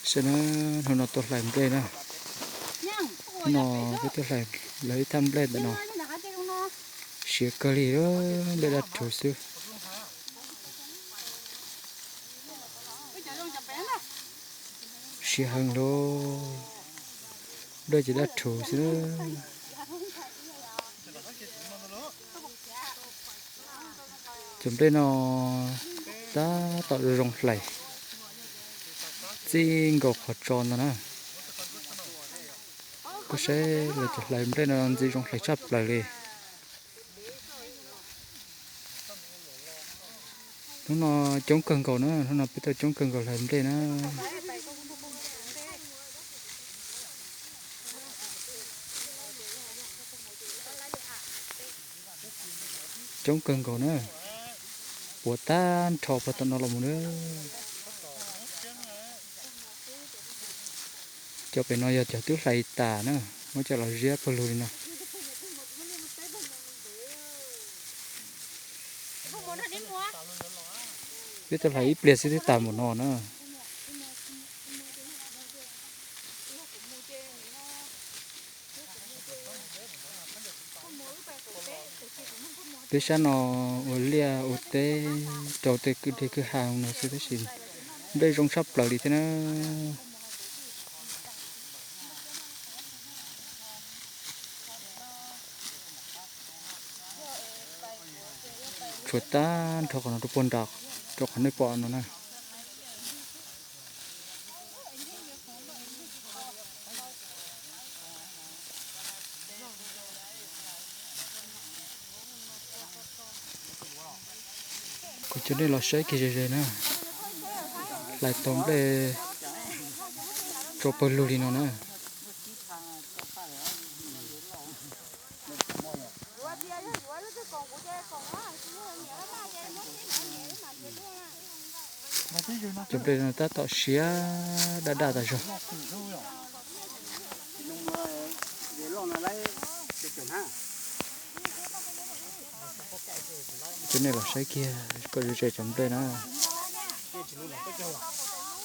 Saib na, hnub no tuaj hlais nplej na. Hnub no peb tuaj hlais lawv ib thaj nplej ntawm no. Siav kawg li, nplej dab rhuv xwb. Siav heev lauj, nplej ces dab rhuv xwb. Cov nplej no tab tom zoo hlais, txij nkaus qhov tso ntag na. Koj saib lawv cov hlais nplej no ntxim zoo hlais tshaj plaws li. Hnub no coob kawg nkaus na, hnub no peb tuaj coob kawg nkaus hlais nplej na. Coob kawg nkaus na, puav tag nrho puag tom no los mus na. Cov pem no yog cov twb hlais tas na, muab coj los ziab pawg lug li no. Peb tuaj hlais ib pliag xwb twb tas npaum no na. Peb sab no ua liaj ua teb rau tej kwj deg kwj ha no xwb tab sis nplej zoo tshaj plaws li thiab na. Tshuav tag nrho qhov no rau puag nram, rau qhov nej pom no na. Kuv coj nej los saib kiag ze ze na. Hlais tau nplej tso pawg lug li no na. Cov nplej no tab tom siav daj daj tas zog. Coj nej los saib kiag kom ze ze cov nplej na.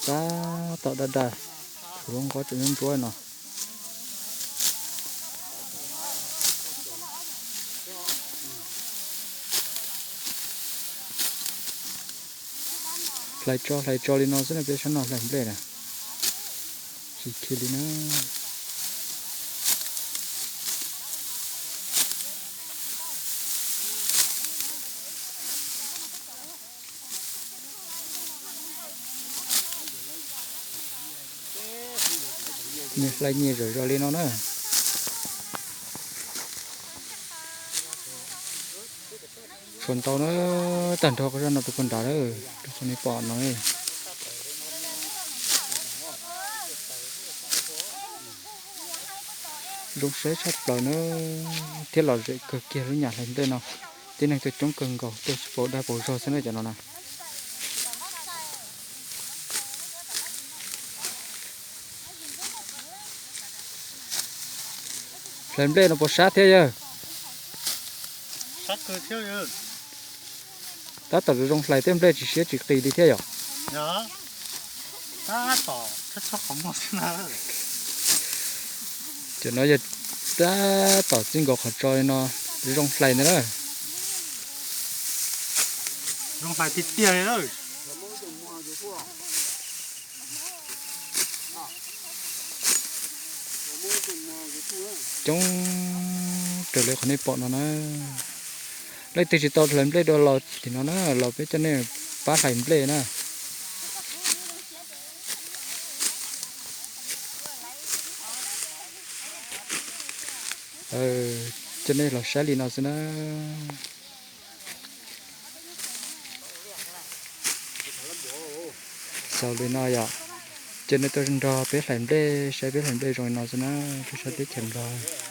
Tab tom daj daj, tshuav lub nqab tseem ntsuab ntsuab no. Hlais tso hlais tso li no xwb na, peb sab no hlais nplej na. Tsis khi li na. Nws hlais nyias zom zaws li no na. Tshuav ntau na, tag nrho qhov zaj no rau puag nrad, rau qhov nej pom no. Zoo saib tshaj plaws na, thiab lom zem kawg kiag lub nyam hlais nplej no. Tib neeg tuaj coob kawg nkaus, tuaj tsis paus dag paus zog xwb na cov no na. Hlais nplej no puas sab thiab yawg? Tab tom zoo hlais thiab, nplej tsis siab tsis qis li thiab yom? Cov no yog tab tom txij nkaus qhov tso li no, zoo hlais ntag na. Coob raws li qhov nej pom no na. Leej twg tsis tau hlais nplej dua los tim no na, los peb coj nej pab hlais nplej na. Coj nej los saib li no xwb na. Xaus li no yom, coj nej tuaj nrog peb hlais nplej, saib peb hlais nplej zoo li no xwb na, tuaj saib teb chaws Nplog.